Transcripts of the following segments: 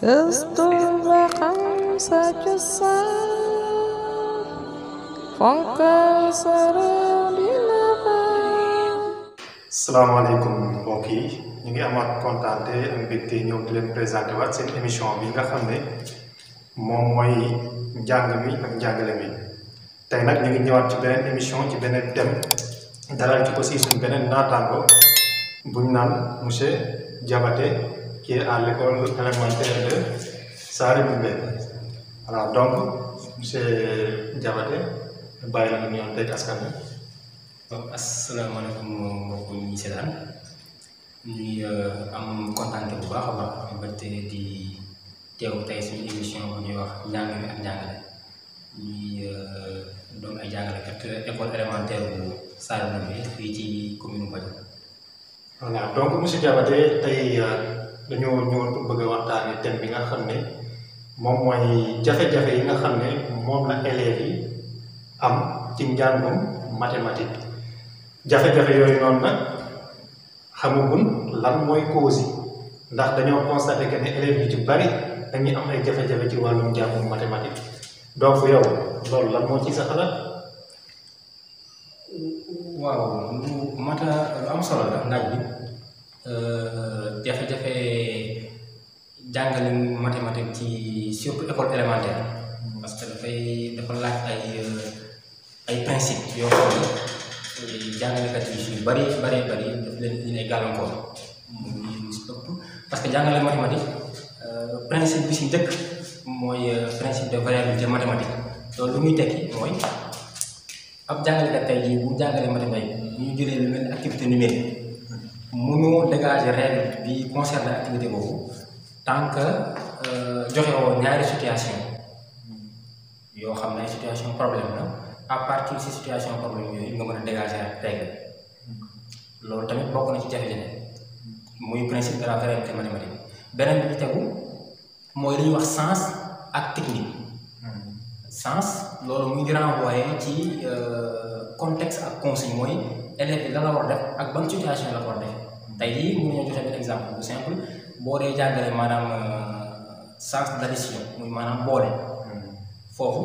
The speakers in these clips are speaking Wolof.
gëstu ba xam sa cosaan fonkal sa réew dina baax. salaamaaleykum mbokk yi ñu ngi amaat kontaante ak mbégte ñëw di leen présenté waat seen émission bi nga xam ne moom mooy njàng mi ak njàngale mi tey nag ñu ngi ñëwaat ci beneen émission ci beneen thème dalal ci aussi suñu beneen naataango buñ naan monsieur Diabaté qui est à l'école élémentaire de Saare Bundé. Voilà, donc monsieur Diabaté bàyyi la nga nuyoon tey askan wi. asalaamaaleykum mbokk ñi seetaan ñuy am kontaante bu baax a baax ba tey di teew tey suñu émission bu ñuy wax njàng mi ak njàngale ñuy doon ay jàngalekat école élémentaire bu Saare Bundé fii ci commune Badiane. Voilà, donc monsieur Diabaté tey dañoo ñëwoon pour bëgg a waxtaanee thème bi nga xam ne moom mooy jafe-jafe yi nga xam ne moom la élèves yi am ci njàngum mathématique. jafe-jafe yooyu noonu nag xamagun lan mooy cause yi ndax dañoo constaté que ne élèves yi ci bari dañuy am ay jafe-jafe ci wàllum njàngum mathématique donc yow loolu lan moo ci sa xalaat. waaw lu am solo la laaj bi jafe-jafe jàngale mathématique ci surtout école élémentaire parce que dafa laaj ay principe yoo xam ne jàngalekat yi yu bari daf leen indi ay gàllankoor parce que jàngale mathématique principe bi si njëkk mooy principe de variabilité mathématique loolu lu muy tekki mooy ab jàngalekat tey jii bu jàngalee mathématique ñu jëlee lu mel ni activité numérique mënoo dégager règle bi concerne activité boobu tant que joxe woo ñaari situation yoo xam ne ay situation problème la à partir si situation problème yooyu nga mën a dégager règle loolu tamit bokk na ci jafe-jafe muy principe de la variabilité mathématique beneen bi ñu tegu mooy li ñuy wax sens ak technique sens loolu muy renvoyer ci contexte ak consigne mooy élève bi la la war def ak ban situation la ko war def tey jii mën nañoo joxe benn exemple bu simple boo dee jàngale maanaam sens d'addition muy maanaam boole foofu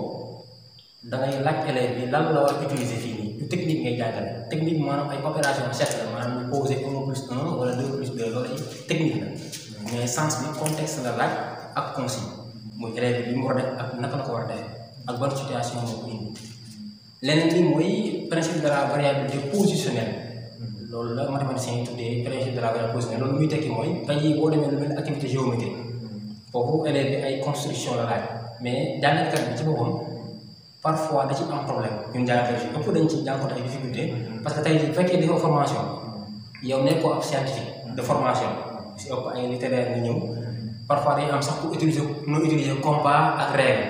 da ngay laaj élève bi lan la war a utiliser fii nii du technique ngay jàngale technique maanaam ay opération chef la maanaam ñu poser 1 plus 1 wala 2 plus 2 loolu ay technique la mais sens bi contexte la laaj ak consigne muy élève bi li mu war a def ak naka la ko war a def ak ban situation moo ko indi leneen li mooy principe de la variabilité positionnelle loolu la mathématicien yi tuddee principe de la variabilité positionnelle loolu muy tekki mooy tey jii boo demee lu mel ni activité géométrique foofu élève bi ay construction la laaj mais jàngalekat bi ci boppam parfois da ci am problème ñun jàngalekat yi ëpp dañ ci jànkuwante ay difficulté parce que tey jii bu fekkee defoo formation yow nekkoo ab scientifique de formation si ëpp ay littéraire nga ñëw parfois day am sax ku utiliser compas ak règle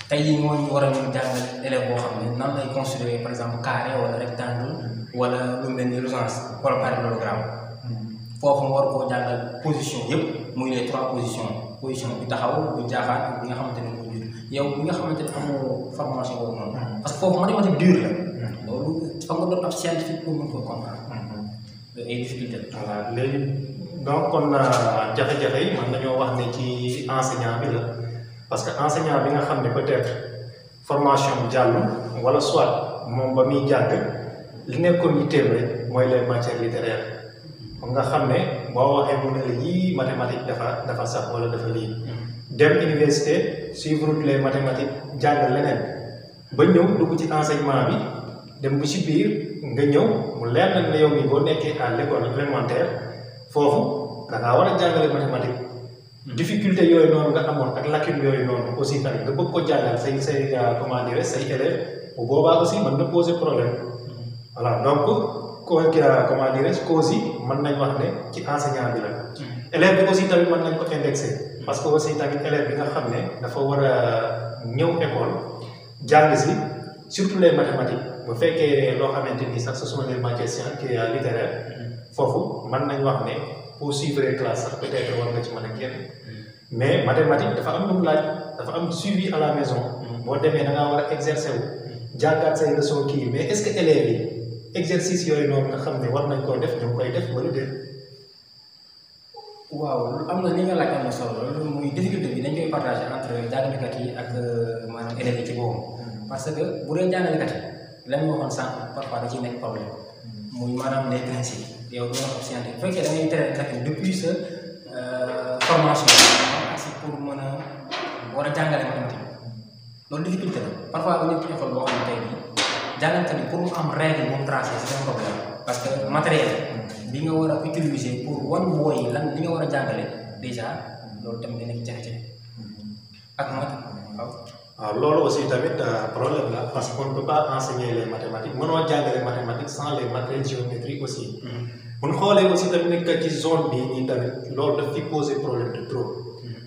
tey jii moo ñu war a ñu jàngal élève boo xam ne nan lay construire par exemple carré wala rectangle wala lu mel ni losange wala parallélogramme foofu mu war koo jàngal position yëpp muy les 3 positions position bi taxaw bu jaaxaat bi nga xamante ne moo jur yow bi nga xamante ne amoo formation boobu noonu parce que foofu mathématique dure la loolu fa nga doon ab scientifique pour mën koo comprendre ay difficulté la. voilà léegi donc kon jafe-jafe yi mën nañoo wax ne ci enseignant bi la parce que enseignant bi nga xam ne peut-être formation bi jàll wala soit moom ba muy jàng li nekkoon yitteem rek mooy les matières littéraires kon nga xam ne boo waxee mu ne la yii mathématique dafa sax wala dafa lii dem université suivre les mathématiques jàng leneen ba ñëw dugg ci enseignement bi dem bu ci biir nga ñëw mu leer na ne yow mi boo nekkee à l'école élémentaire foofu da ngaa war a jàngale mathématique difficulté yooyu noonu nga amoon ak lacune yooyu noonu aussi tamit nga bëgg ko jàngal say comment dire say élèves bu boobaa aussi mën na poser problème voilà donc comment dire cause yi mën nañ wax ne ci enseignant bi la élève bi aussi tamit mën nañ ko indexer parce que aussi tamit élève bi nga xam ne dafa war a ñëw école jàng si surtout les mathématiques bu fekkee loo xamante ni sax ce sont les matières scientifiques littéraires foofu mën nañ wax ne pour suivre classe sax peut-être war nga ci mën a génn mais mathématique dafa am lu mu laaj dafa am suivi à la maison boo demee da ngaa war a exercer wu jàngaat say leçon kii mais est-ce que élèves yi exercice yooyu noonu nga xam ne war nañ koo def ñu ngi koy def wala déet. waaw am na li nga laaj am na solo loolu muy difficulté bi dañ koy partagé entre jàngalekat yi ak maanaam élèves yi ci boobu parce que bu dee jàngalekat yi la ñu waxoon sànq parfois da ciy nekk problème muy maanaam les principes yow doo wax scientifique bu fekkee da ngay tere kat depuis sa formation ak pour mën a war a jàngale mathématique loolu difficulté la parfois bu ñu ci école boo xam ne tey jii jàngalekat yi pour mu am règle bu mu tracé c'est un problème parce que matériel bi nga war a utiliser pour wan booy lan li nga war a jàngale déjà loolu tamit dina nekk jafe-jafe ak mat waaw loolu aussi tamit problème la parce qu'on ne peut pas enseigner les mathématiques mënoo jàngale mathématiques sans les matériels géométriques aussi. bu ñu xoolee aussi tamit nekk ci zone bii nii tamit loolu daf fi poser problème de trop.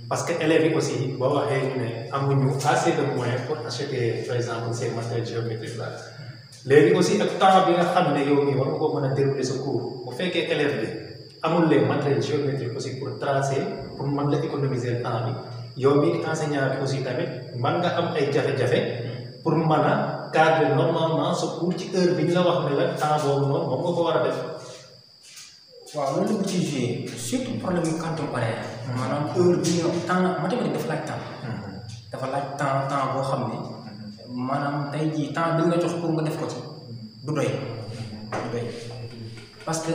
parce que élèves yi aussi boo waxee ne amuñu assez de moyens pour acheter par exemple ces matériels géométriques là. léegi aussi ak temps bi nga xam ne yow mii war nga koo mën a dérouler sa cours bu fekkee élève bi amul les matériels géométriques aussi pour tracer pour mën la économiser temps bi yow mii di enseignant bi aussi tamit mën nga am ay jafe-jafe pour mën a cadrer normalement sa cours ci heure bi ñu la wax ne la temps boobu noonu moom nga ko war a def. waaw loolu bu ci joué surtout problème mu quantum horaire. maanaam heure bi nga temps mathématique dafa laaj temps. dafa laaj temps boo xam ne. maanaam tey jii temps bi nga jox pour nga def ko ci du doy parce que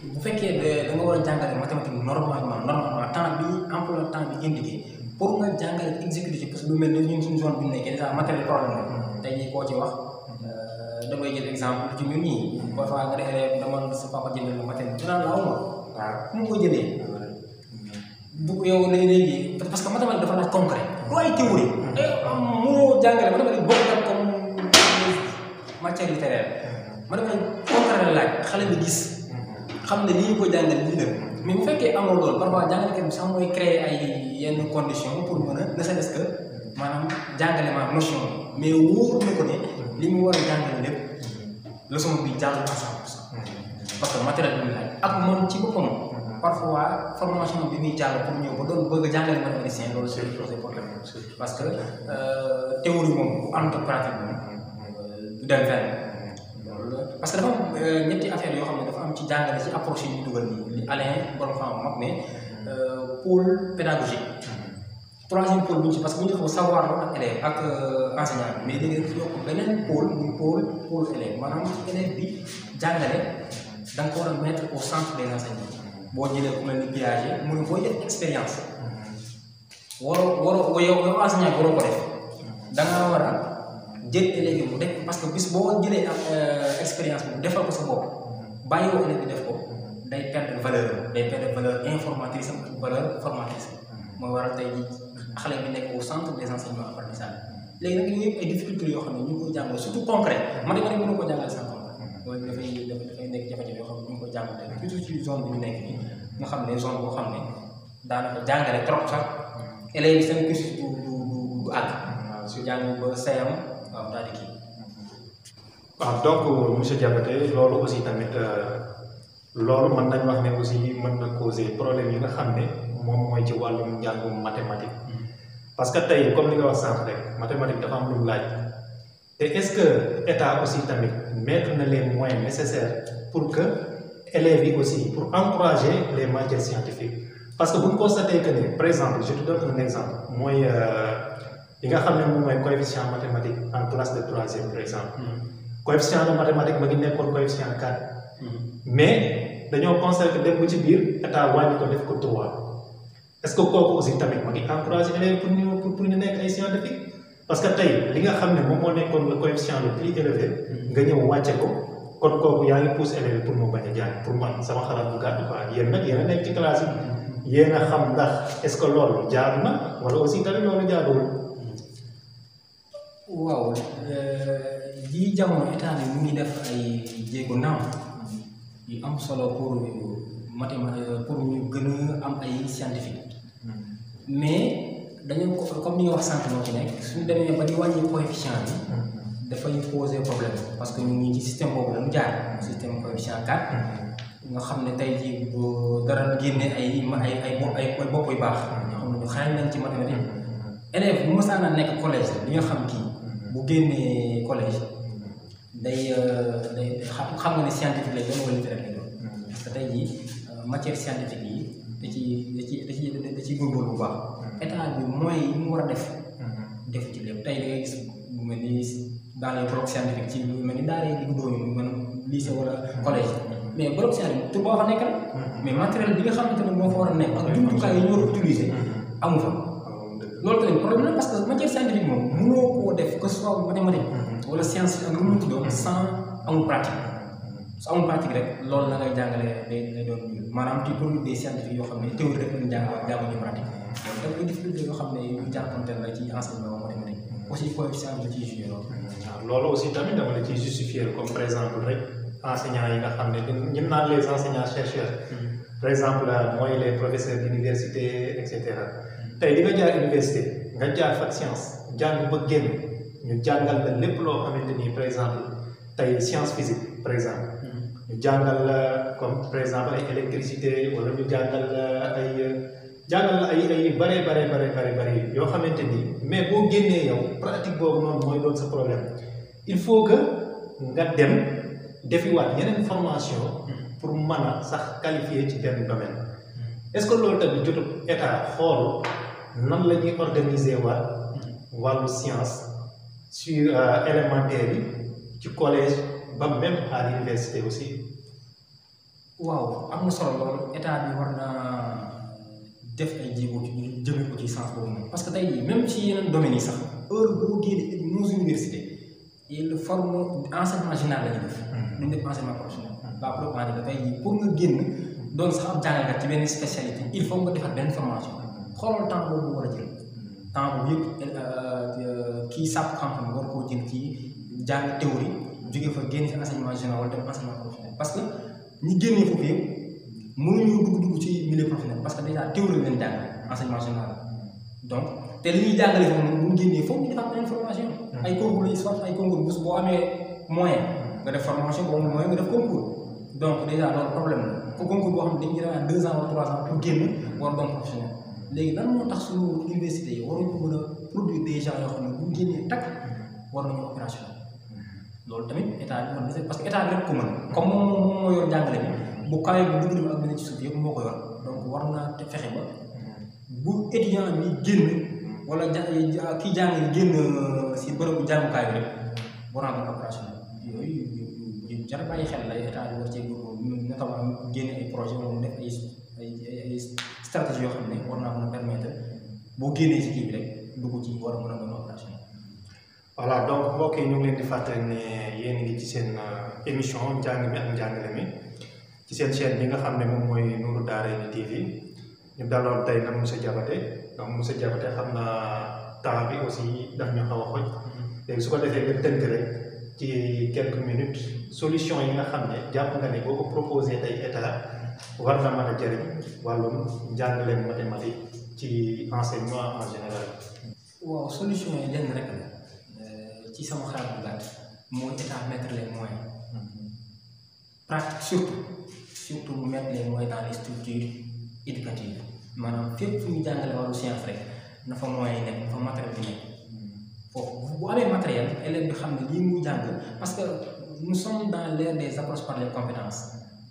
bu fekkee da nga war a jàngale mathématique normalement temps bi emploi temps bi indiqué pour nga jàngale exécuté parce que lu mel ni ñun suñu zone bi ñu nekkee déjà matériel problème la tey jii koo ci wax damay jël exemple ci ñun ñii parfois nga defee dama sa papa jëndal la matériel dinaa la awma waaw mu ko jëlee bu yow léegi parce que mathématique dafa laaj concret lu ay théorie moo jàngale mathématique bokk ak comme matière littéraire mathématique concret la laaj xale bi gis xam ne lii ñu ko jàngale lii la mais bu fekkee amoo loolu parfois jàngalekat bi sax mooy créer ay yenn conditions pour mën a ne serait-ce que maanaam jàngale ma notion mais wóor na ko ne li mu war a jàngale lépp leçon bi jàll à 100% parce que matériel bi mu laaj ak moom ci boppam parfois formation bi muy jàll pour ñëw ba doon bëgg a jàngale mathématicien loolu c'est problème parce que théorie moom bu ànd ak pratique moom du dem fenn parce que dafa am ñetti affaire yoo xam ne dafa am ci jàngale ci approche yi ñu dugal nii li Alain borom xam mag ne pôle pédagogique troisième pôle bu ñu ci parce que bu ñu ko savoir la ak élève ak enseignant mais léegi dafa yokk beneen pôle muy pôle élève maanaam ci élève bi jàngale da nga ko war a mettre au centre des enseignants boo jëlee ku mel ni Piaget mu ne booy def expérience waroo yow enseignant waroo ko def da ngaa war a jël élèves yi mu def parce que bis boo jëlee ak expérience bi defal ko sa bopp bàyyi woo élève bi def ko day perdre valeur informatrice ak valeur formatrice mooy waral tey jii xale bi nekk au centre des enseignements apprentissage léegi nag yooyu yëpp ay difficultés yoo xam ne ñu ngi koy jàngale surtout concret man de mënu ko jàngale sans concret loolu dafay nekk jafe-jafe yoo xam ne ñu ngi koy jàngale surtout ci zone bi ñu nekk nii nga xam ne zone boo xam ne daanaka jàngale trop sax élèves yi seen cursus du àgg su jàng ba sayam waaw daal di kii. waaw donc monsieur Diabaté loolu aussi tamit loolu mën nañ wax ne aussi mën na causer problème yi nga xam ne moom mooy ci wàllum njàngum mathématique. parce que tey comme li nga wax sànq rek mathématique dafa am lu mu laaj te est-ce que état aussi tamit mettre na les moyens nécessaires pour que élèves yi aussi pour encourager les matières scientifiques parce que bu ñu constaté que ne par exemple je te donne un exemple mooy li nga xam ne moom mooy coefficient mathématique en classe de troisième par exemple. coefficient de mathématique ma ngi nekkoon coefficient 4. mais dañoo constaté que dem ba ci biir état wàññi ko def ko 3. est-ce que kooku aussi tamit ma ngi encouragé élèves pour ñu nekk ay scientifique parce que tey li nga xam ne moom moo nekkoon le coefficient le plus élevé nga ñëw wàcce ko kon kooku yaa ngi pousse élèves pour mu bañ a jàng pour man sama xalaat bu gàtt quoi yéen nag yéen a nekk ci classe yi yéen a xam ndax est-ce que loolu jaar na wala aussi tamit loolu jaaduwul. waaw lii jamono état bi mu ngi def ay jéego naam yu am solo pour mathématique pour ñu gën a am ay scientifique mais dañoo ko comme ni nga wax sànq moo ci nekk suñu demee ba di wàññi coefficient bi dafay poser problème parce que ñu ngi ci système boobu lañu jaar système coefficient 4 nga xam ne tey jii bu dara génne ay bopp yu baax ñoo xam ne ñu xarañ nañ ci mathématique élève bu mësaan a nekk collège li nga xam kii bu génnee collège day xam nga ne scientifique lay doon wala littéraire lay doon parce que tey jii matière scientifique yi da ciy góorgóorlu bu baax. état bi mooy yi mu war a def ci lépp tey da ngay gis bu mel ni dans les blocs scientifiques ci lu mel ni daara yi diggu dóomu mu mën lycée wala collège mais bloc scientifique tout boo fa nekk mais matériel bi nga xamante ne moo fa war a nekk ak jumtukaay yi ñu war a utiliser amu fa. loolu tamit problème la parce que matière scientifique moom mënoo koo def que ce soit mathématique wala science ak lu mu tuddoo sans amul pratique su amul pratique rek loolu la ngay jàngale day doon maanaam ci produit des scientifiques yoo xam ne théorie rek lañ jànguñu pratique loolu daf ay difficulté yoo xam ne yu jàppanteel la ci enseignement mathématique aussi coefficient bi ciy joué loolu. waaw loolu aussi tamit dama la ciy justifier comme par exemple rek enseignants yi nga xam ne ñun naan les enseignants chercheurs. par exemple mooy les professeurs d'université et cetera. tey di nga jaar université nga jaar fac science jàng ba génn ñu jàngal la lépp loo xamante ni par exemple tey science physique par exemple ñu jàngal la comme par exemple ay électricité wala ñu jàngal la ay bare yoo xamante ni mais boo génnee yow pratique boobu noonu mooy doon sa problème il faut que nga dem defiwaat yeneen formation pour mën a sax qualifier ci benn domaine est-ce que loolu tamit jotul état xool nan la ñuy organiser waat wàllu science sur élémentaire yi ci collège ba même à l'université aussi. waaw am na solo loolu état bi war na def ay jéego ci jëmee ko ci sens boobu noonu parce que tey jii même ci yeneen domaines yi sax heure boo génnee nos universités il forme enseignement général la ñuy def. duñ def enseignement professionnel. ba preuve que tey jii pour nga génn doon sax ab jàngalekat ci benn spécialité il faut nga defar benn formation. xoolal temps boobu war a jël temps boobu yëpp kii sàpp xam-xam war koo jël ci jàng théorie jóge fa génn ci enseignement général wala dem enseignement professionnel parce que ñi génnee foofu yëpp mënuñu dugg ci milieu professionnel parce que déjà théorie leen jàng enseignement général donc te li ñuy jàngale foofu moom bu ñu génnee foofu ñu defar benn formation. ay concours lañuy soit ay concours boo amee moyen nga def formation boo amul moyen nga def concours donc déjà loolu problème la ko concours boo xam ne dañuy def 2 ans wala 3 ans pour génn war doon professionnel. léegi lan moo tax suñu université yi waruñu ko mën a produire des gens yoo xam ne bu ñu génnee takk war nañu opérationnel loolu tamit état bi war parce que état bi rek ko mën comme moom moo yor jàngale bi bu kawee bu dugg dem ak beneen ci suuf yëpp moo ko yor donc war naa fexe ba bu étudiant bi génn wala kii jàng génn si bërëbu jàngukaay bi rek war naa doon opérationnel yooyu yu jar bàyyi xel la état bi war cee góorgóorlu notamment génne ay projet wala mu def ay stratégie yoo xam ne war naa mën a permettre boo génnee ci kii bi rek dugg ci war a mën a doon opération. voilà donc mbokk yi ñu ngi leen di fàttali ne yéen ngi ci seen émission njàng mi ak njàngale mi ci seen chaîne bi nga xam ne moom mooy Nourou Darayni TV ñu daloon tey nag monsieur Diabaté donc monsieur Diabaté xam naa temps bi aussi daf ñu xaw a xoj léegi su ko defee nga tënk rek ci quelques minutes solution yi nga xam ne jàpp nga ne boo ko proposé tey état war na mën a jëriñ wàllum njàngaleem mathématique ci enseignement en général. waaw solution yi lenn rek la ci sama xalaat bu gàtt mooy état mettre les moyens pratique surtout mu mettre les moyens dans les structures éducatives maanaam fépp fu ñu jàngale wàllu science rek na fa moyens yi nekk na fa matériel bi nekk foofu bu amee matériel élève bi xam ne lii muy jàng parce que nous sommes dans l'ère des approches par les compétences.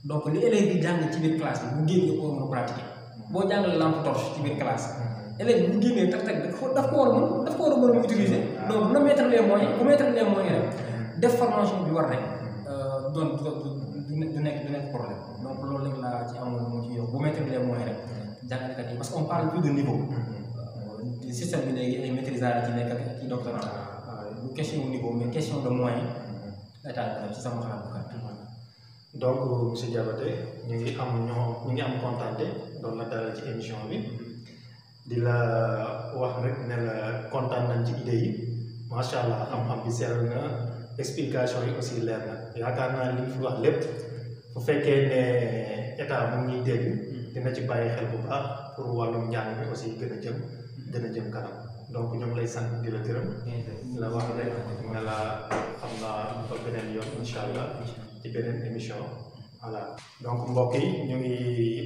donc li élèves yi jàng ci biir classe bi bu génnee ko mën a pratiquer boo jàngalee lampe torche ci biir classe élèves bi bu génnee tak daf ko war a mën a utiliser donc na mettre les moyens bu mettre les moyens rek def formation bi war rek doon du nekk problème donc loolu rek laa ci amoon lu mu ci yokk bu mettre les moyens rek jàngalekat yi parce que on parle plus de niveau système bi léegi ay maîtrisards ci nekk ak ci doctorat du question niveau mais question de moyen état bi ci sama xalaat bu gàtt. donc monsieur Diabaté ñu ngi am contenté doon la dalal ci émission bi di la wax rek ne la kontaan nañ ci idée yi macha allah xam-xam bi sell na explication yi aussi leer na yaakaar naa li ñu fi wax lépp bu fekkee ne état mu ngi dégg dina ci bàyyi xel bu baax pour wàllum njàng bi aussi gën a jëm kanam donc ñoom lay sant di la gërëm la wax rek nga la xam naa ba beneen yoon incha allah ci beneen émission voilà donc mbokk yi ñu ngi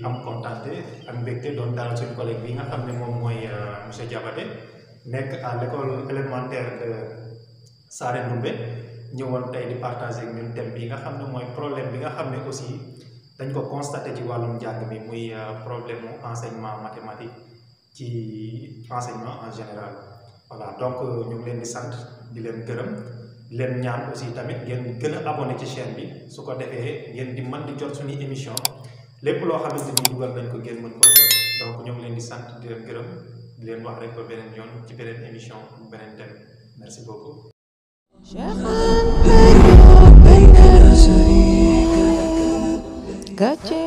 am contenté ak mbégte doon dalal suñu collègue bi nga xam ne moom mooy monsieur Diabaté nekk à l'école élémentaire de Saare Ndoumbe ñëwoon tey di partager ak ñun thème bi nga xam ne mooy problème bi nga xam ne aussi dañ ko constaté ci wàllum njàng mi muy problème mu enseignement mathématique ci enseignement en général. Voilà donc ñu ngi leen di sant di leen gërëm di leen ñaan aussi tamit ngeen gën a abonné ci chaîne bi su ko defee ngeen di mën di jot suñuy émission lépp loo xamante ni dugal nañ ko ngeen mën koo jot donc ñu ngi leen di sant di leen gërëm di leen wax rek ba beneen yoon ci beneen émission beneen thème merci beaucoup. Gotcha.